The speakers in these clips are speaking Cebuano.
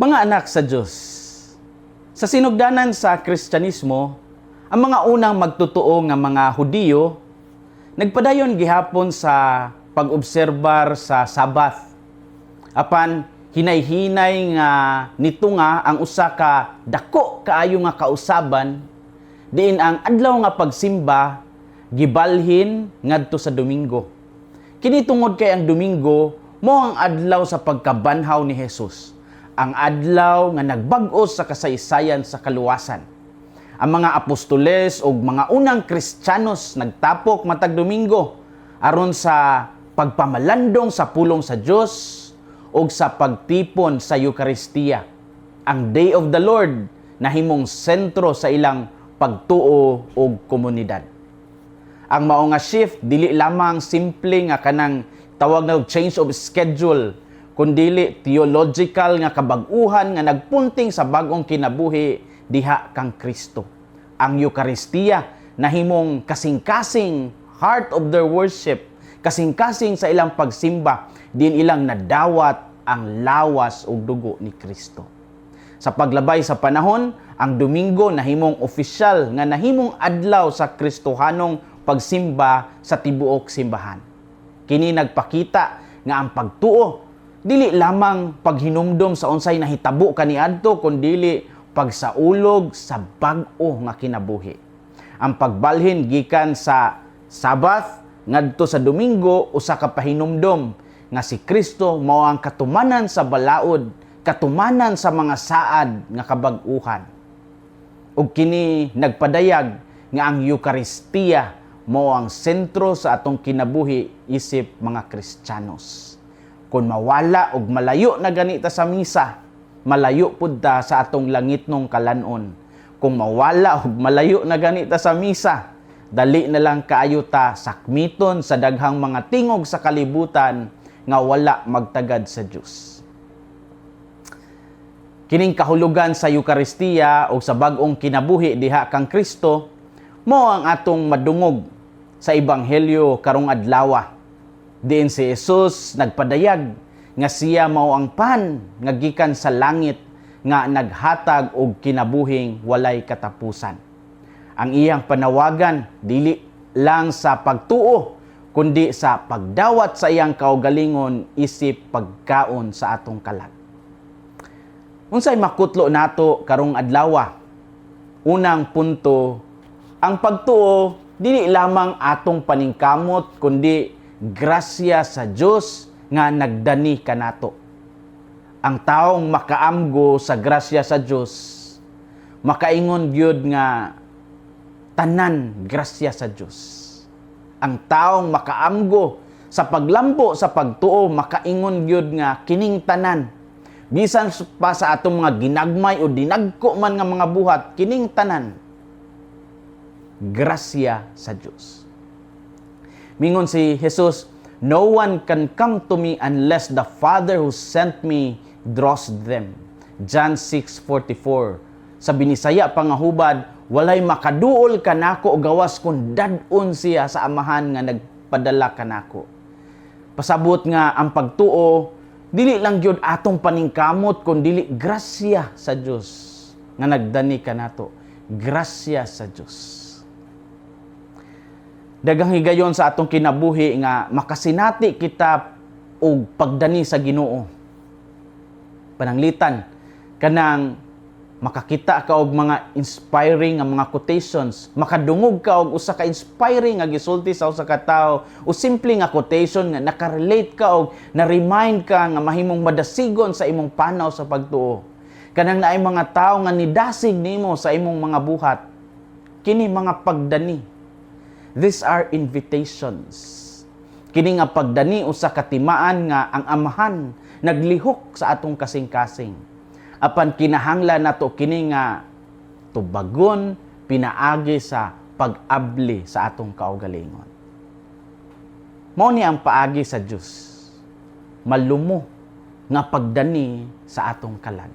Mga anak sa Diyos, sa sinugdanan sa Kristyanismo, ang mga unang magtotoo nga mga Hudiyo nagpadayon gihapon sa pag-obserbar sa Sabbath. Apan hinay-hinay nga nito nga ang usa ka dako kaayo nga kausaban diin ang adlaw nga pagsimba gibalhin ngadto sa Domingo. Kini tungod kay ang Domingo mao ang adlaw sa pagkabanhaw ni Jesus, ang adlaw nga nagbag-o sa kasaysayan sa kaluwasan. Ang mga apostoles o mga unang Kristiyanos nagtapok matag Domingo aron sa pagpamalandong sa pulong sa Dios o sa pagtipon sa Eukaristiya. Ang Day of the Lord nahimong sentro sa ilang pagtuo og komunidad. Ang mao nga shift dili lamang simple nga kanang tawag na change of schedule, kundili theological nga kabag-uhan nga nagpunting sa bag-ong kinabuhi diha kang Kristo. Ang Eukaristiya nahimong kasing-kasing heart of their worship, kasing-kasing sa ilang pagsimba, din ilang nadawat ang lawas ug dugo ni Kristo. Sa paglabay sa panahon, ang Domingo nahimong opisyal nga nahimong adlaw sa Kristohanong pagsimba sa tibuok simbahan. Kini nagpakita nga ang pagtuo dili lamang paghinumdom sa unsay nahitabo kaniadto, kundili pagsaulog sa bag-o nga kinabuhi. Ang pagbalhin gikan sa Sabbath ngadto sa Domingo usa ka pahinumdom nga si Kristo mao ang katumanan sa balaod, katumanan sa mga saad nga kabag-uhan. Ug kini nagpadayag nga ang Eukaristiya mao ang sentro sa atong kinabuhi isip mga Kristiyanos. Kung mawala og malayo na ganita sa misa, malayo pud ta sa atong langitnong kalanon. Kung mawala og malayo na ganita sa misa, dali na lang kaayo ta sakmiton sa daghang mga tingog sa kalibutan nga wala magtagad sa Dios. Kining kahulugan sa Eukaristiya o sa bag-ong kinabuhi diha kang Kristo mao ang atong madungog sa Ebanghelyo karong adlawa. Diin si Jesus nagpadayag nga siya mao ang pan nga gikan sa langit nga naghatag og kinabuhing walay katapusan. Ang iyang panawagan dili lang sa pagtuo kundi sa pagdawat sa iyang kaugalingon isip pagkaon sa atong kalag. Unsay makutlo nato karong adlawa? Unang punto, ang pagtuo dili lamang atong paningkamot kundi grasya sa Dios nga nagdani kanato. Ang taong makaamgo sa grasya sa Dios, makaingon gyud nga tanan grasya sa Dios. Ang taong makaamgo sa paglambo sa pagtuo, makaingon gyud nga kining tanan, bisan pa sa atong mga ginagmay o dinagko man nga mga buhat, kining tanan grasya sa Dios. Mingon si Jesus, "No one can come to me unless the Father who sent me draws them." John 6:44. Sa Binisaya pa nga hubad, "Walay makaduol kanako gawas kung dad-on siya sa Amahan nga nagpadala kanako." Pasabot nga ang pagtuo dili lang gyud atong paningkamot kun dili grasya sa Dios nga nagdani kanato. Grasya sa Dios. Daghang higayon sa atong kinabuhi nga makasinati kita og pagdani sa Ginoo. Pananglitan kanang makakita ka og mga inspiring nga mga quotations, makadungog ka og usa ka inspiring nga gisulti sa usa ka tawo o simple nga quotation nga nakarelate ka og na-remind ka nga mahimong madasigon sa imong panaw sa pagtuo. Kanang naay mga tawo nga nidasig nimo sa imong mga buhat. Kini mga pagdani. These are invitations. Kini nga pagdani usa ka timaan nga ang Amahan naglihok sa atong kasing-kasing. Apan kinahanglan nato kini nga tubagon pinaagi sa pag-abli sa atong kaugalingon. Mao ni ang paagi sa Dios. Malumo nga pagdani sa atong kalag.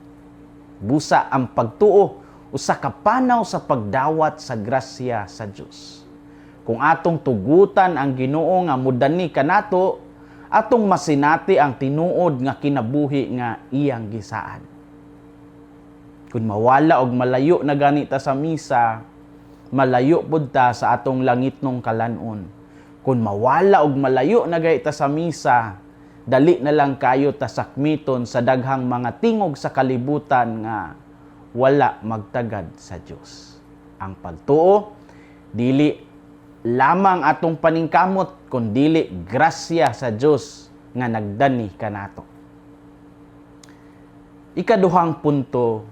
Busa ang pagtuo usa ka panaw sa pagdawat sa grasya sa Dios. Kung atong tugutan ang Ginoo nga mudani kanato, atong masinati ang tinuod nga kinabuhi nga iyang gisaad. Kung mawala og malayo na gani ta sa misa, malayo pud ta sa atong langitnong kalan-on. Kung mawala og malayo na gani ta sa misa, dali na lang kayo ta sakmiton sa daghang mga tingog sa kalibutan nga wala magtagad sa Dios. Ang pagtuo dili lamang atong paningkamot, kundili grasya sa Dios nga nagdani kanato. Ikaduhang punto,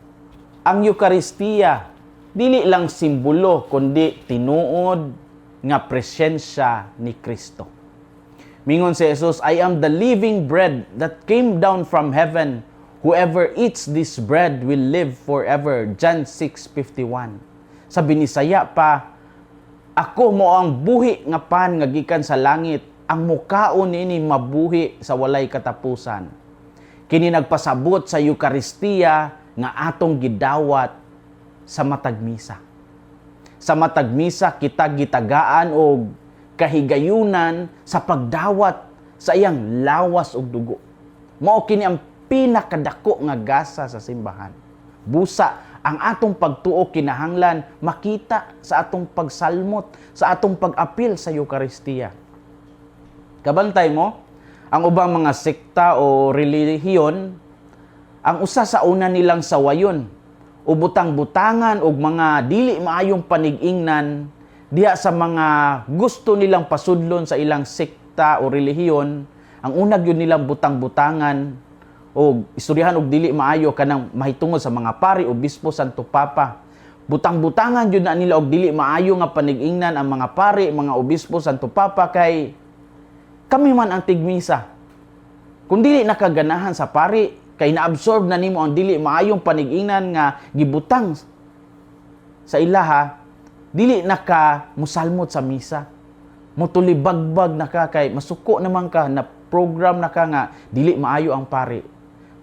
ang Eukaristiya dili lang simbolo kundi tinuod nga presensya ni Kristo. Mingon si Jesus, "I am the living bread that came down from heaven. Whoever eats this bread will live forever." John 6:51. Sa Binisaya pa, "Ako mao ang buhi nga pan nga gikan sa langit. Ang mukaon niini mabuhi sa walay katapusan." Kini nagpasabot sa Eukaristiya nga atong gidawat sa matag misa. Sa matag misa, kita gitagaan og kahigayunan sa pagdawat sa iyang lawas ug dugo. Mao kini ang pinakadako nga gasa sa simbahan. Busa, ang atong pagtuo kinahanglan makita sa atong pagsalmot, sa atong pag-apil sa Eukaristiya. Kabantay mo, ang ubang mga sekta o relihiyon, ang usa sa una nilang sawayon o butang-butangan og mga dili maayong panig-ingnan diha sa mga gusto nilang pasudlon sa ilang sekta o relihiyon, ang una gyud nilang butang-butangan o istoryahan og dili maayo kanang mahitungod sa mga pari, obispo, santo papa. Butang-butangan gyud na nila og dili maayo nga panig-ingnan ang mga pari, mga obispo, santo papa, kay kami man ang tigmisa. Kung dili nakaganahan sa pari, kay na-absorb na nimo ang dili maayong panig-ingnan nga gibutang sa ilaha, dili na ka musalmot sa misa. Mutulibagbag na ka kay masuko naman ka, na program na ka nga dili maayo ang pari.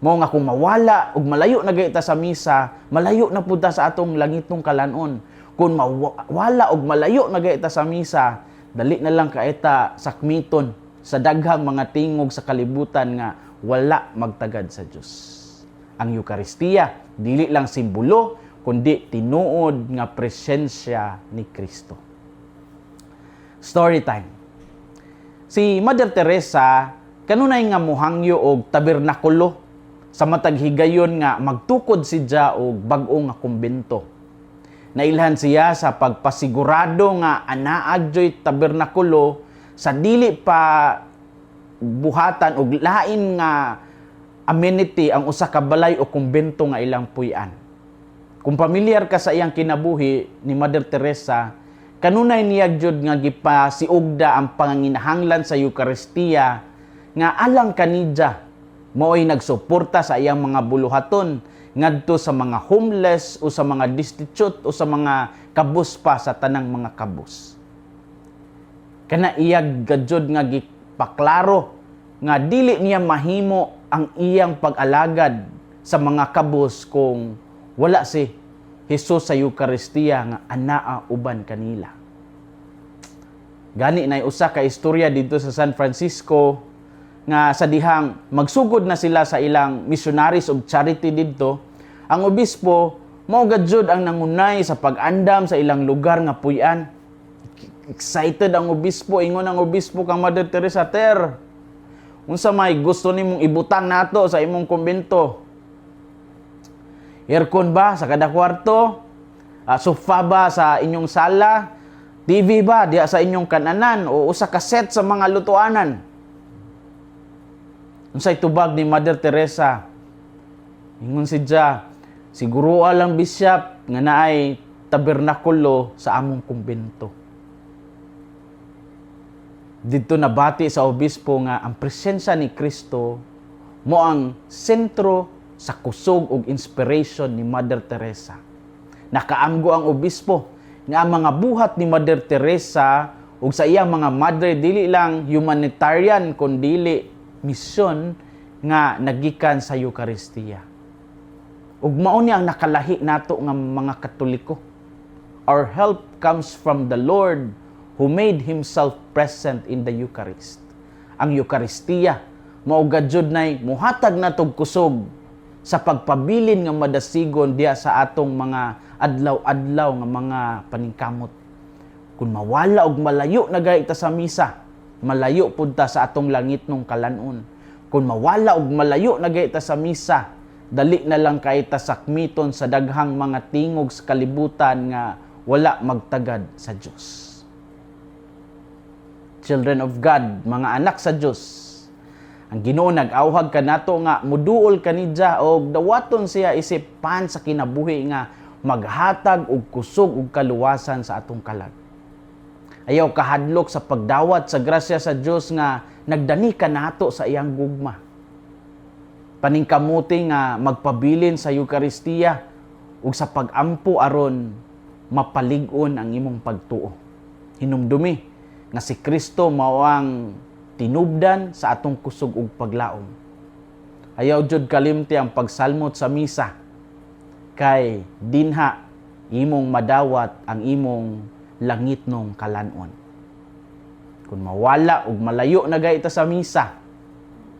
Mao nga kung mawala ug malayo na gayud ta sa misa, malayo na pud ta sa atong langitnong kalan-on. Kung mawala ug malayo na gayud ta sa misa, dali na lang kaayo ta sakmiton sa daghang mga tingog sa kalibutan nga wala magtagad sa Dios. Ang Eukaristiya dili lang simbolo kundi tinuod nga presensya ni Kristo. Story time. Si Mother Teresa kanunay nga muhangyo og tabernakulo sa matag higayon nga magtukod siya og bag-o nga kumbento. Nailhan siya sa pagpasigurado nga anaa gyoy tabernakulo sa dili pa buhatan og lain nga amenity ang usa ka balay o kumbento nga ilang puy-an. Kung pamilyar ka sa iyang kinabuhi ni Mother Teresa, kanunay niya jud nga gipasiugda ang panginahanglan sa Eukaristiya nga alang kanidya mao'y nagsuporta sa iyang mga buluhaton ngadto sa mga homeless o sa mga destitute o sa mga kabus pa sa tanang mga kabus. Kana iyag gajud nga gipaklaro nga dili niya mahimo ang iyang pag-alagad sa mga kabus kung wala si Jesus sa Eukaristiya nga anaa uban kanila. Gani na usa ka istorya dito sa San Francisco nga sa dihang magsugod na sila sa ilang Missionaries of Charity didto, ang obispo mao gajud ang nangunay sa pag-andam sa ilang lugar nga puy-an. Excited ang obispo, ingon ang obispo kang Mother Teresa, "Ter, unsa may gusto nimong ibutang nato sa imong kumbento? Aircon ba sa kada kwarto? Sofa ba sa inyong sala? TV ba diha sa inyong kananan o usa ka set sa mga lutuanan?" Unsay tubag ni Mother Teresa? Ingon siya, "Siguro lang, Bishop, nga naay tabernakulo sa among kumbento." Didto nabati sa obispo nga ang presensya ni Kristo mao ang sentro sa kusog ug inspiration ni Mother Teresa. Nakaamgo ang obispo nga ang mga buhat ni Mother Teresa ug sa iyang mga madre dili lang humanitarian kundili misyon nga nagikan sa Eukaristiya. Ug mao ni ang nakalahi nato nga mga Katoliko. Our help comes from the Lord who made himself present in the Eucharist. Ang Eukaristiya mao gajud nay muhatag natog kusog Sa pagpabilin nga madasigon diha sa atong mga adlaw-adlaw nga mga paningkamot. Kung mawala og malayo na gani ta sa misa, malayo pud ta sa atong langitnong kalanon. Kung mawala og malayo na gani ta sa misa, dali na lang kay ta sakmiton sa daghang mga tingog sa kalibutan nga wala magtagad sa Dios. Children of God, mga anak sa Dios, ang Ginoo nag-awhag kanato nga muduol kanidya og dawaton siya isip pan sa kinabuhi nga maghatag og kusog ug kaluwasan sa atong kalag. Ayaw kahadlok sa pagdawat sa grasya sa Dios nga nagdani kanato sa iyang gugma. Paningkamuti nga magpabilin sa Eukaristiya ug sa pag-ampo aron mapalig-on ang imong pagtuo. Hinumdumi nga si Kristo mao ang tinubdan sa atong kusog ug paglaom. Ayaw jud kalimti ang pagsalmot sa misa kay dinha imong madawat ang imong langitnong kalanon. Kung mawala ug malayo na gani ta sa misa,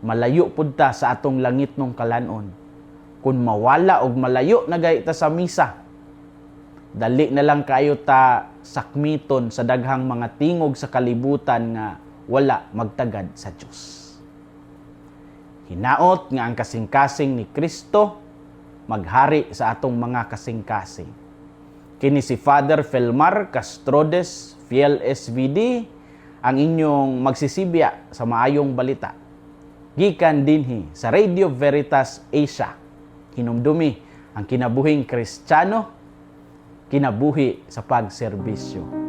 malayo pud ta sa atong langitnong kalanon. Kung mawala ug malayo na gani ta sa misa, dali na lang kayo ta sakmiton sa daghang mga tingog sa kalibutan nga wala magtagad sa Dios. Hinaot nga ang kasing-kasing ni Kristo maghari sa atong mga kasing-kasing. Kini si Father Felmar Castrodes, Fiel SVD, ang inyong magsisibya sa maayong balita. Gikan dinhi sa Radio Veritas Asia. Hinumdumi ang kinabuhing Kristiyano, kinabuhi sa pagserbisyo.